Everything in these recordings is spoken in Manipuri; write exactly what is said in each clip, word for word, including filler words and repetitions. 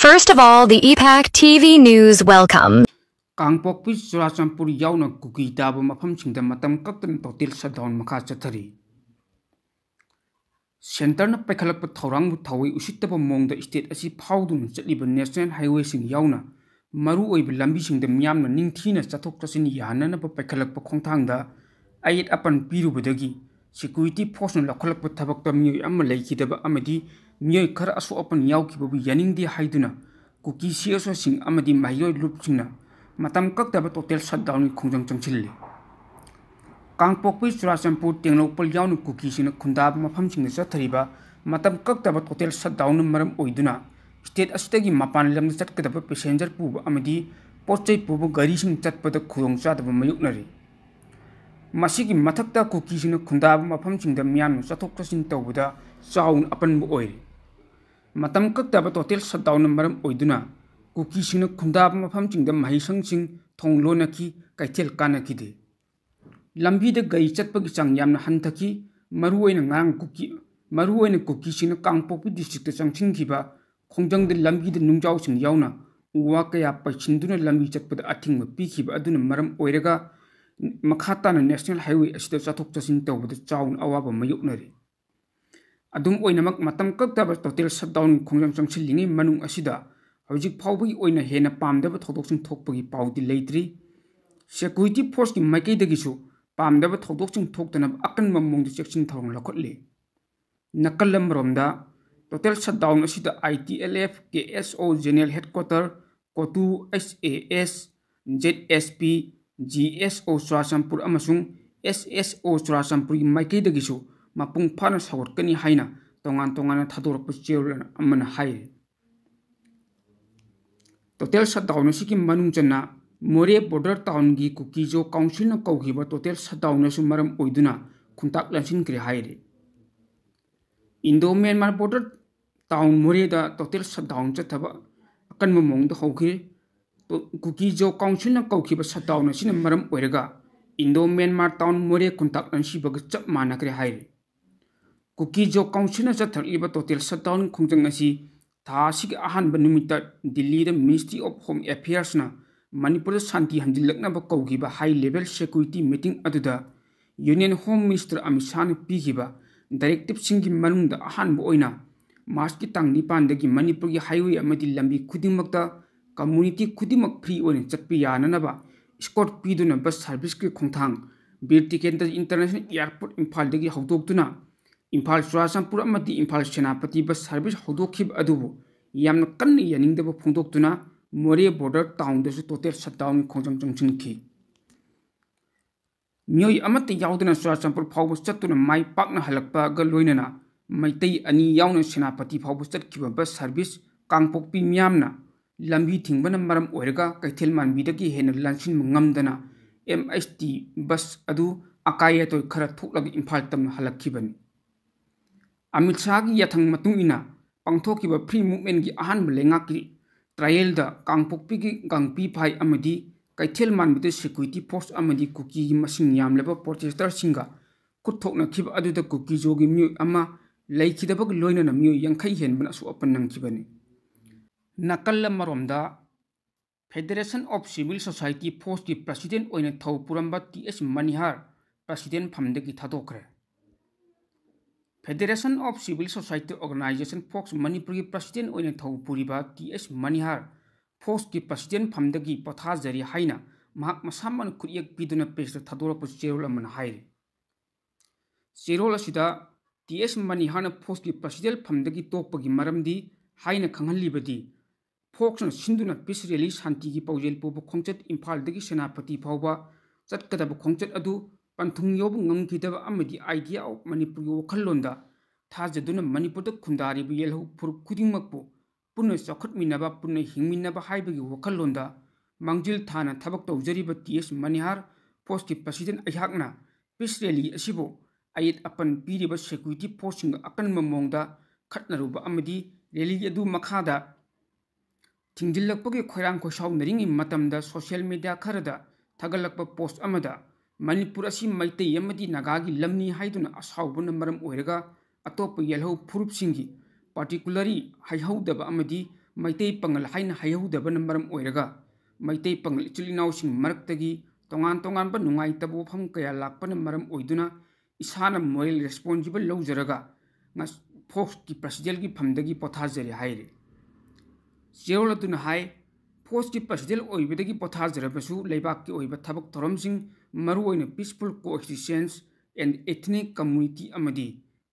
First of all, the E PAC T V News welcome. ꯀꯥꯡꯄꯣꯛꯄꯤ, ꯆꯨꯔꯥꯆꯥꯟꯄꯨꯔ ꯌꯥꯎꯅ ꯀꯨꯀꯤ ꯇꯥꯕ ꯃꯐꯝꯁꯤꯡꯗ ꯃꯇꯝ ꯀꯛꯇꯅ total shutdown ꯃꯈꯥ ꯆꯠꯊꯔꯤ꯫ Centreꯅ ꯄꯥꯏꯈꯠꯂꯛꯄ ꯊꯧꯔꯥꯡꯕꯨ ꯊꯥꯋꯣꯏ ꯎꯁꯤꯠꯇꯕ ꯃꯑꯣꯡꯗ state ꯑꯁꯤ ꯐꯥꯎꯗꯨꯅ ꯆꯠꯂꯤꯕ national highwayꯁꯤꯡ ꯌꯥꯎꯅ ꯃꯔꯨꯑꯣꯏꯕ ꯂꯝꯕꯤꯁꯤꯡꯗ ꯃꯤꯌꯥꯝꯅ ꯅꯤꯡꯊꯤꯅ ꯆꯠꯊꯣꯛ ꯆꯠꯁꯤꯟ ꯌꯥꯍꯟꯅꯅꯕ ꯄꯥꯏꯈꯠꯂꯛꯄ ꯈꯣꯡꯊꯥꯡꯗ ꯑꯌꯦꯠ ꯑꯄꯟ ꯄꯤꯔꯨꯕꯗꯒꯤ security forceꯅ ꯂꯧꯈꯠꯂꯛꯄ ꯊꯕꯛꯇ ꯃꯤꯑꯣꯏ ꯑꯃ ꯂꯩꯈꯤꯗꯕ ꯑꯃꯗꯤ ꯃꯤꯑꯣꯏ ꯈꯔ ꯑꯁꯣꯛ ꯑꯄꯟ ꯌꯥꯎꯈꯤꯕꯕꯨ ꯌꯥꯅꯤꯡꯗꯦ ꯍꯥꯏꯗꯨꯅ ꯀꯨꯀꯤ CSOꯁꯤꯡ ꯑꯃꯗꯤ ꯃꯍꯩꯔꯣꯏ ꯂꯨꯞꯁꯤꯡꯅ ꯃꯇꯝ ꯀꯛꯇꯕ total shutdownꯒꯤ ꯈꯣꯡꯖꯪ ꯆꯪꯁꯤꯜꯂꯤ꯫ ꯀꯥꯡꯄꯣꯛꯄꯤ, ꯆꯨꯔꯥꯆꯥꯟꯄꯨꯔ, ꯇꯦꯡꯅꯧꯄꯜ ꯌꯥꯎꯅ ꯀꯨꯀꯤꯁꯤꯡꯅ ꯈꯨꯟꯗꯥꯕ ꯃꯐꯝꯁꯤꯡꯗ ꯆꯠꯊꯔꯤꯕ ꯃꯇꯝ ꯀꯛꯇꯕ total shutdownꯅ ꯃꯔꯝ ꯑꯣꯏꯗꯨꯅ state ꯑꯁꯤꯗꯒꯤ ꯃꯄꯥꯟ ꯂꯝꯗ ꯆꯠꯀꯗꯕ passenger ꯄꯨꯕ ꯑꯃꯗꯤ ꯄꯣꯠ ꯆꯩ ꯄꯨꯕ ꯒꯥꯔꯤꯁꯤꯡ ꯆꯠꯄꯗ ꯈꯨꯗꯣꯡꯆꯥꯗꯕ ꯃꯥꯌꯣꯛꯅꯔꯤ꯫ ꯃꯁꯤꯒꯤ ꯃꯊꯛꯇ ꯀꯨꯀꯤꯁꯤꯡꯅ ꯈꯨꯟꯗꯥꯕ ꯃꯐꯝꯁꯤꯡꯗ ꯃꯤꯌꯥꯝꯅ ꯆꯠꯊꯣꯛ ꯆꯠꯁꯤꯟ ꯇꯧꯕꯗ ꯆꯥꯎꯅ ꯑꯄꯟꯕ ꯑꯣꯏꯔꯤ꯫ ꯃꯇꯝ ꯀꯛꯇꯕ total shutdownꯅ ꯃꯔꯝ ꯑꯣꯏꯗꯨꯅ ꯀꯨꯀꯤꯁꯤꯡꯅ ꯈꯨꯟꯗꯥꯕ ꯃꯐꯝꯁꯤꯡꯗ ꯃꯍꯩꯁꯪꯁꯤꯡ ꯊꯣꯡ ꯂꯣꯟꯅꯈꯤ, ꯀꯩꯊꯦꯜ ꯀꯥꯅꯈꯤꯗꯦ꯫ ꯂꯝꯕꯤꯗ ꯒꯥꯔꯤ ꯆꯠꯄꯒꯤ ꯆꯥꯡ ꯌꯥꯝꯅ ꯍꯟꯊꯈꯤ꯫ ꯃꯔꯨꯑꯣꯏꯅ ꯉꯔꯥꯡ ꯀꯨꯀꯤ, ꯃꯔꯨꯑꯣꯏꯅ ꯀꯨꯀꯤꯁꯤꯡꯅ ꯀꯥꯡꯄꯣꯛꯄꯤ districtꯇ ꯆꯪꯁꯤꯟꯈꯤꯕ ꯈꯣꯡꯖꯪꯗ ꯂꯝꯕꯤꯗ ꯅꯨꯡꯖꯥꯎꯁꯤꯡ ꯌꯥꯎꯅ ꯎ ꯋꯥ ꯀꯌꯥ ꯄꯩꯁꯤꯟꯗꯨꯅ ꯂꯝꯕꯤ ꯆꯠꯄꯗ ꯑꯊꯤꯡꯕ ꯄꯤꯈꯤꯕ ꯑꯗꯨꯅ ꯃꯔꯝ ꯑꯣꯏꯔꯒ ꯃꯈꯥ ꯇꯥꯅ national highway ꯑꯁꯤꯗ ꯆꯠꯊꯣꯛ ꯆꯠꯁꯤꯟ ꯇꯧꯕꯗ ꯆꯥꯎꯅ ꯑꯋꯥꯕ ꯃꯥꯌꯣꯛꯅꯔꯤ꯫ ꯑꯗꯨꯝ ꯑꯣꯏꯅꯃꯛ, ꯃꯇꯝ ꯀꯛꯇꯕ total shutdownꯒꯤ ꯈꯣꯡꯖꯪ ꯆꯪꯁꯤꯜꯂꯤꯉꯩ ꯃꯅꯨꯡ ꯑꯁꯤꯗ ꯍꯧꯖꯤꯛ ꯐꯥꯎꯕꯒꯤ ꯑꯣꯏꯅ ꯍꯦꯟꯅ ꯄꯥꯝꯗꯕ ꯊꯧꯗꯣꯛꯁꯤꯡ ꯊꯣꯛꯄꯒꯤ ꯄꯥꯎꯗꯤ ꯂꯩꯇ꯭ꯔꯤ꯫ Security forceꯀꯤ ꯃꯥꯏꯀꯩꯗꯒꯤꯁꯨ ꯄꯥꯝꯗꯕ ꯊꯧꯗꯣꯛꯁꯤꯡ ꯊꯣꯛꯇꯅꯕ ꯑꯀꯟꯕ ꯃꯑꯣꯡꯗ ꯆꯦꯛꯁꯤꯟ ꯊꯧꯔꯥꯡ ꯂꯧꯈꯠꯂꯤ꯫ ꯅꯥꯀꯜ ꯑꯃꯔꯣꯝꯗ, total shutdown ꯑꯁꯤꯗ ITLF, KSO General Headquarter, COTU, SAS, ZSP, GSO Churachandpur ꯑꯃꯁꯨꯡ SSO ꯆꯨꯔꯥꯆꯥꯟꯄꯨꯔꯒꯤ ꯃꯥꯏꯀꯩꯗꯒꯤꯁꯨ ꯃꯄꯨꯡ ꯐꯥꯅ ꯁꯧꯒꯠꯀꯅꯤ ꯍꯥꯏꯅ ꯇꯣꯉꯥꯟ ꯇꯣꯉꯥꯟꯅ ꯊꯥꯗꯣꯔꯛꯄ ꯆꯦꯔꯣꯜ ꯑꯃꯅ ꯍꯥꯏꯔꯤ꯫ Total shutdown ꯑꯁꯤꯒꯤ ꯃꯅꯨꯡ ꯆꯟꯅ ꯃꯣꯔꯦ border townꯒꯤ ꯀꯨꯀꯤꯖꯣ councilꯅ ꯀꯧꯈꯤꯕ total shutdownꯅꯁꯨ ꯃꯔꯝ ꯑꯣꯏꯗꯨꯅ ꯈꯨꯟꯇꯥꯛ ꯂꯥꯟꯁꯤꯟꯈ꯭ꯔꯦ ꯍꯥꯏꯔꯤ꯫ Indo Myanmar border town ꯃꯣꯔꯦꯗ total shutdown ꯆꯠꯊꯕ ꯑꯀꯟꯕ ꯃꯑꯣꯡꯗ ꯍꯧꯈ꯭ꯔꯦ꯫ ꯇꯣ-, ꯀꯨꯀꯤꯖꯣ councilꯅ ꯀꯧꯈꯤꯕ shutdown ꯑꯁꯤꯅ ꯃꯔꯝ ꯑꯣꯏꯔꯒ Indo Myanmar town ꯃꯣꯔꯦ ꯈꯨꯟꯇꯥꯛ ꯂꯥꯟꯁꯤꯕꯒ ꯆꯞ ꯃꯥꯟꯅꯈ꯭ꯔꯦ ꯍꯥꯏꯔꯤ꯫ ꯀꯨꯀꯤꯖꯣ councilꯅ ꯆꯠꯊꯔꯛꯂꯤꯕ total shutdown ꯈꯣꯡꯖꯪ ꯑꯁꯤ ꯊꯥ ꯑꯁꯤꯒꯤ ꯑꯍꯥꯟꯕ ꯅꯨꯃꯤꯠꯇ ꯗꯤꯜꯂꯤꯗ Ministry of Home Affairsꯅ ꯃꯅꯤꯄꯨꯔꯗ ꯁꯥꯟꯇꯤ ꯍꯟꯖꯤꯜꯂꯛꯅꯕ ꯀꯧꯈꯤꯕ high level security meeting ꯑꯗꯨꯗ Union Home Minister ꯑꯃꯤꯠ ꯁꯥꯍꯅ ꯄꯤꯈꯤꯕ directiveꯁꯤꯡꯒꯤ ꯃꯅꯨꯡꯗ ꯑꯍꯥꯟꯕ ꯑꯣꯏꯅ Marchꯀꯤ ꯇꯥꯡ ꯅꯤꯄꯥꯟꯗꯒꯤ ꯃꯅꯤꯄꯨꯔꯒꯤ highway ꯑꯃꯗꯤ ꯂꯝꯕꯤ ꯈꯨꯗꯤꯡꯃꯛꯇ community ꯈꯨꯗꯤꯡꯃꯛ free ꯑꯣꯏꯅ ꯆꯠꯄ ꯌꯥꯅꯅꯕ escort ꯄꯤꯗꯨꯅ bus serviceꯀꯤ ꯈꯣꯡꯊꯥꯡ ꯕꯤꯔ ꯇꯤꯀꯦꯟꯗ꯭ꯔ International Airport ꯏꯝꯐꯥꯜꯗꯒꯤ ꯍꯧꯗꯣꯛꯇꯨꯅ ꯏꯝꯐꯥꯜ ꯆꯨꯔꯥꯆꯥꯟꯄꯨꯔ ꯑꯃꯗꯤ ꯏꯝꯐꯥꯜ ꯁꯦꯅꯥꯄꯇꯤ bus service ꯍꯧꯗꯣꯛꯈꯤꯕ ꯑꯗꯨꯕꯨ ꯌꯥꯝꯅ ꯀꯟꯅ ꯌꯥꯅꯤꯡꯗꯕ ꯐꯣꯡꯗꯣꯛꯇꯨꯅ ꯃꯣꯔꯦ border townꯗꯁꯨ total shutdownꯒꯤ ꯈꯣꯡꯖꯪ ꯆꯪꯁꯤꯟꯈꯤ꯫ ꯃꯤꯑꯣꯏ ꯑꯃꯠꯇ ꯌꯥꯎꯗꯅ ꯆꯨꯔꯥꯆꯥꯟꯄꯨꯔ ꯐꯥꯎꯕ ꯆꯠꯇꯨꯅ ꯃꯥꯏ ꯄꯥꯛꯅ ꯍꯜꯂꯛꯄꯒ ꯂꯣꯏꯅꯅ ꯃꯩꯇꯩ ꯑꯅꯤ ꯌꯥꯎꯅ ꯁꯦꯅꯥꯄꯇꯤ ꯐꯥꯎꯕ ꯆꯠꯈꯤꯕ bus service ꯀꯥꯡꯄꯣꯛꯄꯤ ꯃꯤꯌꯥꯝꯅ ꯂꯝꯕꯤ ꯊꯤꯡꯕꯅ ꯃꯔꯝ ꯑꯣꯏꯔꯒ ꯀꯩꯊꯦꯜ ꯃꯥꯟꯕꯤꯗꯒꯤ ꯍꯦꯟꯅ ꯂꯥꯟꯁꯤꯟꯕ ꯉꯝꯗꯅ M H T bus ꯑꯗꯨ ꯑꯀꯥꯏ ꯑꯇꯣꯏ ꯈꯔ ꯊꯣꯛꯂꯒ ꯏꯝꯐꯥꯜ ꯇꯝꯅ ꯍꯜꯂꯛꯈꯤꯕꯅꯤ꯫ ꯑꯃꯤꯠ ꯁꯥꯍꯒꯤ ꯌꯥꯊꯪ ꯃꯇꯨꯡ ꯏꯟꯅ ꯄꯥꯡꯊꯣꯛꯈꯤꯕ free movementꯀꯤ ꯑꯍꯥꯟꯕ ꯂꯩꯉꯥꯛꯀꯤ trialꯗ ꯀꯥꯡꯄꯣꯛꯄꯤꯒꯤ ꯒꯥꯡꯄꯤꯐꯥꯏ ꯑꯃꯗꯤ ꯀꯩꯊꯦꯜ ꯃꯥꯟꯕꯤꯗ security force ꯑꯃꯗꯤ ꯀꯨꯀꯤꯒꯤ ꯃꯁꯤꯡ ꯌꯥꯝꯂꯕ protesterꯁꯤꯡꯒ ꯈꯨꯠ ꯊꯣꯛꯅꯈꯤꯕ ꯑꯗꯨꯗ ꯀꯨꯀꯤꯖꯣꯒꯤ ꯃꯤꯑꯣꯏ ꯑꯃ ꯂꯩꯈꯤꯗꯕꯒ ꯂꯣꯏꯅꯅ ꯃꯤꯑꯣꯏ ꯌꯥꯡꯈꯩ ꯍꯦꯟꯕꯅ ꯑꯁꯣꯛ ꯑꯄꯟ ꯅꯪꯈꯤꯕꯅꯤ꯫ ꯅꯥꯀꯜ ꯑꯃꯔꯣꯝꯗ Federation of Civil Society Forceꯀꯤ president ꯑꯣꯏꯅ ꯊꯧ ꯄꯨꯔꯝꯕ T S ꯃꯅꯤꯍꯥꯔ president ꯐꯝꯗꯒꯤ ꯊꯥꯗꯣꯛꯈ꯭ꯔꯦ꯫ Federation of Civil Society Organisation Force ꯃꯅꯤꯄꯨꯔꯒꯤ president ꯑꯣꯏꯅ ꯊꯧ ꯄꯨꯔꯤꯕ T S ꯃꯅꯤꯍꯥꯔ forceꯀꯤ president ꯐꯝꯗꯒꯤ ꯄꯣꯊꯥꯖꯔꯤ ꯍꯥꯏꯅ ꯃꯍꯥꯛ ꯃꯁꯥꯃꯛꯅ ꯈꯨꯠꯌꯦꯛ ꯄꯤꯗꯨꯅ pressꯇ ꯊꯥꯗꯣꯔꯛꯄ ꯆꯦꯔꯣꯜ ꯑꯃꯅ ꯍꯥꯏꯔꯤ꯫ ꯆꯦꯔꯣꯜ ꯑꯁꯤꯗ T S ꯃꯅꯤꯍꯥꯔꯅ forceꯀꯤ president ꯐꯝꯗꯒꯤ ꯇꯣꯛꯄꯒꯤ ꯃꯔꯝꯗꯤ ꯍꯥꯏꯅ ꯈꯪꯍꯜꯂꯤꯕꯗꯤ, forceꯅ ꯁꯤꯟꯗꯨꯅ peace rally ꯁꯥꯟꯇꯤꯒꯤ ꯄꯥꯎꯖꯦꯜ ꯄꯨꯕ ꯈꯣꯡꯆꯠ ꯏꯝꯐꯥꯜꯗꯒꯤ ꯁꯦꯅꯥꯄꯇꯤ ꯐꯥꯎꯕ ꯆꯠꯀꯗꯕ ꯈꯣꯡꯆꯠ ꯑꯗꯨ ꯄꯟꯊꯨꯡ ꯌꯧꯕ ꯉꯝꯈꯤꯗꯕ ꯑꯃꯗꯤ Idea of ꯃꯅꯤꯄꯨꯔꯒꯤ ꯋꯥꯈꯜꯂꯣꯟꯗ ꯊꯥꯖꯗꯨꯅ ꯃꯅꯤꯄꯨꯔꯗ ꯈꯨꯟꯗꯥꯔꯤꯕ ꯌꯦꯜꯍꯧ ꯐꯨꯔꯨꯞ ꯈꯨꯗꯤꯡꯃꯛꯄꯨ ꯄꯨꯟꯅ ꯆꯥꯎꯈꯠꯃꯤꯟꯅꯕ, ꯄꯨꯟꯅ ꯍꯤꯡꯃꯤꯟꯅꯕ ꯍꯥꯏꯕꯒꯤ ꯋꯥꯈꯜꯂꯣꯟꯗ ꯃꯥꯡꯖꯤꯜ ꯊꯥꯅ ꯊꯕꯛ ꯇꯧꯖꯔꯤꯕ T S ꯃꯅꯤꯍꯥꯔ forceꯀꯤ president ꯑꯩꯍꯥꯛꯅ peace rally ꯑꯁꯤꯕꯨ ꯑꯌꯦꯠ ꯑꯄꯟ ꯄꯤꯔꯤꯕ security forceꯁꯤꯡꯒ ꯑꯀꯟꯕ ꯃꯑꯣꯡꯗ ꯈꯠꯅꯔꯨꯕ ꯑꯃꯗꯤ rally ꯑꯗꯨ ꯃꯈꯥꯗ ꯊꯤꯡꯖꯤꯜꯂꯛꯄꯒꯤ ꯈꯣꯏꯔꯥꯡ ꯈꯣꯏꯁꯥꯎꯅꯔꯤꯉꯩ ꯃꯇꯝꯗ social media ꯈꯔꯗ ꯊꯥꯒꯠꯂꯛꯄ post ꯑꯃꯗ ꯃꯅꯤꯄꯨꯔ ꯑꯁꯤ ꯃꯩꯇꯩ ꯑꯃꯗꯤ ꯅꯥꯒꯥꯒꯤ ꯂꯝꯅꯤ ꯍꯥꯏꯗꯨꯅ ꯑꯁꯥꯎꯕꯅ ꯃꯔꯝ ꯑꯣꯏꯔꯒ ꯑꯇꯣꯞꯄ ꯌꯦꯜꯍꯧ ꯐꯨꯔꯨꯞꯁꯤꯡꯒꯤ particularly ꯍꯩꯍꯧꯗꯕ ꯑꯃꯗꯤ ꯃꯩꯇꯩ ꯄꯥꯉꯜ ꯍꯥꯏꯅ ꯍꯩꯍꯧꯗꯕꯅ ꯃꯔꯝ ꯑꯣꯏꯔꯒ ꯃꯩꯇꯩ ꯄꯥꯉꯜ ꯏꯆꯤꯜ ꯏꯅꯥꯎꯁꯤꯡ ꯃꯔꯛꯇꯒꯤ ꯇꯣꯉꯥꯟ ꯇꯣꯉꯥꯟꯕ ꯅꯨꯡꯉꯥꯏꯇꯕ ꯋꯥꯐꯝ ꯀꯌꯥ ꯂꯥꯛꯄꯅ ꯃꯔꯝ ꯑꯣꯏꯗꯨꯅ ꯏꯁꯥꯅ moral responsible ꯂꯧꯖꯔꯒ ꯉꯁ-, ꯐꯣꯔꯁꯀꯤ ꯄ꯭ꯔꯁꯤꯗꯦꯟꯒꯤ ꯐꯝꯗꯒꯤ ꯄꯣꯊꯥꯖꯔꯦ ꯍꯥꯏꯔꯤ꯫ ꯆꯦꯔꯣꯜ ꯑꯗꯨꯅ ꯍꯥꯏ, ꯐꯣꯔꯁꯀꯤ ꯄ꯭ꯔꯁꯤꯗꯦꯟ ꯑꯣꯏꯕꯗꯒꯤ ꯄꯣꯊꯥꯖꯔꯕꯁꯨ ꯂꯩꯕꯥꯛꯀꯤ ꯑꯣꯏꯕ ꯊꯕꯛ ꯊꯧꯔꯝꯁꯤꯡ, ꯃꯔꯨꯑꯣꯏꯅ peaceful coexistence and ethnic community ꯑꯃꯗꯤ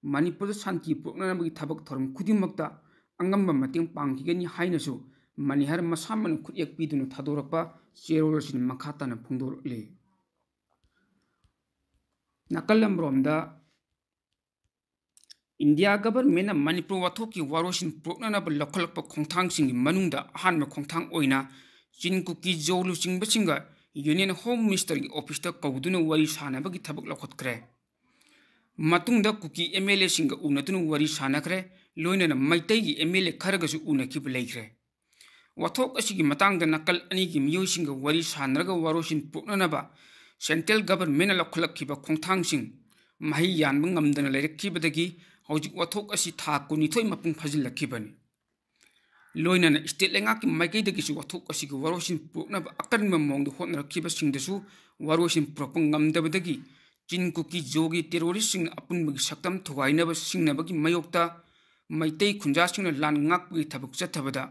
ꯃꯅꯤꯄꯨꯔꯗ ꯁꯥꯟꯇꯤ ꯄꯨꯔꯛꯅꯅꯕꯒꯤ ꯊꯕꯛ ꯊꯧꯔꯝ ꯈꯨꯗꯤꯡꯃꯛꯇ ꯑꯉꯝꯕ ꯃꯇꯦꯡ ꯄꯥꯡꯈꯤꯒꯅꯤ ꯍꯥꯏꯅꯁꯨ ꯃꯅꯤꯍꯔ ꯃꯁꯥꯃꯛꯅ ꯈꯨꯠꯌꯦꯛ ꯄꯤꯗꯨꯅ ꯊꯥꯗꯣꯔꯛꯄ ꯆꯦꯔꯣꯜ ꯑꯁꯤꯅ ꯃꯈꯥ ꯇꯥꯅ ꯐꯣꯡꯗꯣꯔꯛꯂꯤ꯫ ꯅꯥꯀꯜ ꯑꯃꯔꯣꯝꯗ ꯏꯟꯗꯤꯌꯥ ꯒꯚꯔꯟꯃꯦꯟꯠꯅ ꯃꯅꯤꯄꯨꯔ ꯋꯥꯊꯣꯛꯀꯤ ꯋꯥꯔꯣꯏꯁꯤꯟ ꯄꯨꯔꯛꯅꯅꯕ ꯂꯧꯈꯠꯂꯛꯄ ꯈꯣꯡꯊꯥꯡꯁꯤꯡꯒꯤ ꯃꯅꯨꯡꯗ ꯑꯍꯥꯟꯕ ꯈꯣꯡꯊꯥꯡ ꯑꯣꯏꯅ ꯆꯤꯟ ꯀꯨꯀꯤ ꯖꯣ ꯂꯨꯆꯤꯡꯕꯁꯤꯡꯒ ꯌꯨꯅꯤꯌꯟ ꯍꯣꯝ ꯃꯤꯅꯤꯁꯇꯔꯒꯤ ꯑꯣꯐꯤꯁꯇ ꯀꯧꯗꯨꯅ ꯋꯥꯔꯤ ꯁꯥꯅꯕꯒꯤ ꯊꯕꯛ ꯂꯧꯈꯠꯈ꯭ꯔꯦ꯫ ꯃꯇꯨꯡꯗ ꯀꯨꯀꯤ ꯑꯦꯝ ꯑꯦꯜ ꯑꯦꯁꯤꯡꯒ ꯎꯅꯗꯨꯅ ꯋꯥꯔꯤ ꯁꯥꯅꯈ꯭ꯔꯦ꯫ ꯂꯣꯏꯅꯅ ꯃꯩꯇꯩꯒꯤ ꯑꯦꯝ ꯑꯦꯜ ꯑꯦ ꯈꯔꯒꯁꯨ ꯎꯅꯈꯤꯕ ꯂꯩꯈ꯭ꯔꯦ꯫ ꯋꯥꯊꯣꯛ ꯑꯁꯤꯒꯤ ꯃꯇꯥꯡꯗ ꯅꯥꯀꯜ ꯑꯅꯤꯒꯤ ꯃꯤꯑꯣꯏꯁꯤꯡꯒ ꯋꯥꯔꯤ ꯁꯥꯅꯔꯒ ꯋꯥꯔꯣꯏꯁꯤꯟ ꯄꯨꯔꯛꯅꯅꯕ ꯁꯦꯟꯇ꯭ꯔꯦꯜ ꯒꯚꯔꯟꯃꯦꯟꯠꯅ ꯂꯧꯈꯠꯂꯛꯈꯤꯕ ꯈꯣꯡꯊꯥꯡꯁꯤꯡ ꯃꯍꯩ ꯌꯥꯟꯕ ꯉꯝꯗꯅ ꯂꯩꯔꯛꯈꯤꯕꯗꯒꯤ ꯍꯧꯖꯤꯛ ꯋꯥꯊꯣꯛ ꯑꯁꯤ ꯊꯥ ꯀꯨꯟꯅꯤꯊꯣꯏ ꯃꯄꯨꯡ ꯐꯥꯖꯤꯜꯂꯛꯈꯤꯕꯅꯤ꯫ ꯂꯣꯏꯅꯅ ꯁ꯭ꯇꯦꯠ ꯂꯩꯉꯥꯛꯀꯤ ꯃꯥꯏꯀꯩꯗꯒꯤꯁꯨ ꯋꯥꯊꯣꯛ ꯑꯁꯤꯒꯤ ꯋꯥꯔꯣꯏꯁꯤꯟ ꯄꯨꯔꯛꯅꯕ ꯑꯀꯟꯕ ꯃꯑꯣꯡꯗ ꯍꯣꯠꯅꯔꯛꯈꯤꯕꯁꯤꯡꯗꯁꯨ ꯋꯥꯔꯣꯏꯁꯤꯟ ꯄꯨꯔꯛꯄ ꯉꯝꯗꯕꯗꯒꯤ ꯆꯤꯟ ꯀꯨꯀꯤ ꯖꯣꯒꯤ ꯇꯦꯔꯣꯔꯤꯁꯁꯤꯡꯅ ꯑꯄꯨꯟꯕꯒꯤ ꯁꯛꯇꯝ ꯊꯨꯒꯥꯏꯅꯕ ꯁꯤꯡꯅꯕꯒꯤ ꯃꯥꯌꯣꯛꯇ ꯃꯩꯇꯩ ꯈꯨꯟꯖꯥꯁꯤꯡꯅ ꯂꯥꯟ ꯉꯥꯛꯄꯒꯤ ꯊꯕꯛ ꯆꯠꯊꯕꯗ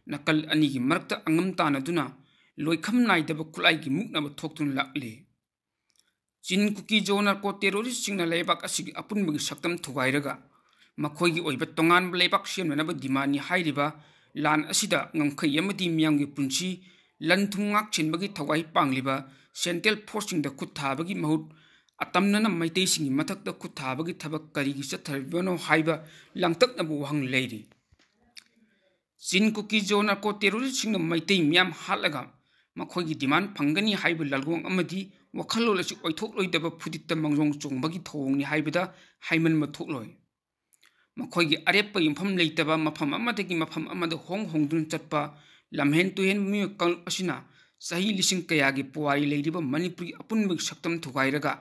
ꯅꯥꯀꯜ ꯑꯅꯤꯒꯤ ꯃꯔꯛꯇ ꯑꯉꯝ ꯇꯥꯟꯅꯗꯨꯅ ꯂꯣꯏꯈꯝ ꯅꯥꯏꯗꯕ ꯈꯨꯠꯂꯥꯏꯒꯤ ꯃꯨꯛꯅꯕ ꯊꯣꯛꯇꯨꯅ ꯂꯥꯛꯂꯤ꯫ ꯆꯤꯟ ꯀꯨꯀꯤ ꯖꯣ ꯅꯥꯔꯀꯣ ꯇꯦꯔꯣꯔꯤꯁꯁꯤꯡꯅ ꯂꯩꯕꯥꯛ ꯑꯁꯤꯒꯤ ꯑꯄꯨꯟꯕꯒꯤ ꯁꯛꯇꯝ ꯊꯨꯒꯥꯏꯔꯒ ꯃꯈꯣꯏꯒꯤ ꯑꯣꯏꯕ ꯇꯣꯉꯥꯟꯕ ꯂꯩꯕꯥꯛ ꯁꯦꯝꯅꯅꯕ ꯗꯤꯃꯥꯟꯅꯤ ꯍꯥꯏꯔꯤꯕ ꯂꯥꯟ ꯑꯁꯤꯗ ꯉꯝꯈꯩ ꯑꯃꯗꯤ ꯃꯤꯌꯥꯝꯒꯤ ꯄꯨꯟꯁꯤ ꯂꯟ ꯊꯨꯝ ꯉꯥꯛ ꯁꯦꯟꯕꯒꯤ ꯊꯋꯥꯏ ꯄꯥꯡꯂꯤꯕ ꯁꯦꯟꯇ꯭ꯔꯦꯜ ꯐꯣꯔꯁꯁꯤꯡꯗ ꯈꯨꯠ ꯊꯥꯕꯒꯤ ꯃꯍꯨꯠ ꯑꯇꯝꯅꯅ ꯃꯩꯇꯩꯁꯤꯡꯒꯤ ꯃꯊꯛꯇ ꯈꯨꯠ ꯊꯥꯕꯒꯤ ꯊꯕꯛ ꯀꯔꯤꯒꯤ ꯆꯠꯊꯔꯤꯕꯅꯣ ꯍꯥꯏꯕ ꯂꯥꯡꯇꯛꯅꯕ ꯋꯥꯍꯪ ꯂꯩꯔꯤ꯫ ꯆꯤꯟ ꯀꯨꯀꯤ ꯖꯣ ꯅꯥꯔꯀꯣ ꯇꯦꯔꯣꯔꯤꯁꯁꯤꯡꯅ ꯃꯩꯇꯩ ꯃꯤꯌꯥꯝ ꯍꯥꯠꯂꯒ ꯃꯈꯣꯏꯒꯤ ꯗꯤꯃꯥꯟ ꯐꯪꯒꯅꯤ ꯍꯥꯏꯕ ꯂꯥꯜꯒꯣꯡ ꯑꯃꯗꯤ ꯋꯥꯈꯜꯂꯣꯟ ꯑꯁꯤ ꯑꯣꯏꯊꯣꯛꯂꯣꯏꯗꯕ ꯐꯨꯗꯤꯠꯇ ꯃꯥꯡꯖꯣꯡ ꯆꯣꯡꯕꯒꯤ ꯊꯧꯑꯣꯡꯅꯤ ꯍꯥꯏꯕꯗ ꯍꯥꯏꯃꯟꯕ ꯊꯣꯛꯂꯣꯏ꯫ ꯃꯈꯣꯏꯒꯤ ꯑꯔꯦꯞꯄ ꯌꯨꯝꯐꯝ ꯂꯩꯇꯕ ꯃꯐꯝ ꯑꯃꯗꯒꯤ ꯃꯐꯝ ꯑꯃꯗ ꯍꯣꯡ ꯍꯣꯡꯗꯨꯅ ꯆꯠꯄ ꯂꯝꯍꯦꯟ ꯇꯨꯍꯦꯟ ꯃꯤꯑꯣꯏ ꯀꯥꯡꯂꯨꯞ ꯑꯁꯤꯅ ꯆꯍꯤ ꯂꯤꯁꯤꯡ ꯀꯌꯥꯒꯤ ꯄꯨꯋꯥꯔꯤ ꯂꯩꯔꯤꯕ ꯃꯅꯤꯄꯨꯔꯒꯤ ꯑꯄꯨꯟꯕꯒꯤ ꯁꯛꯇꯝ ꯊꯨꯒꯥꯏꯔꯒ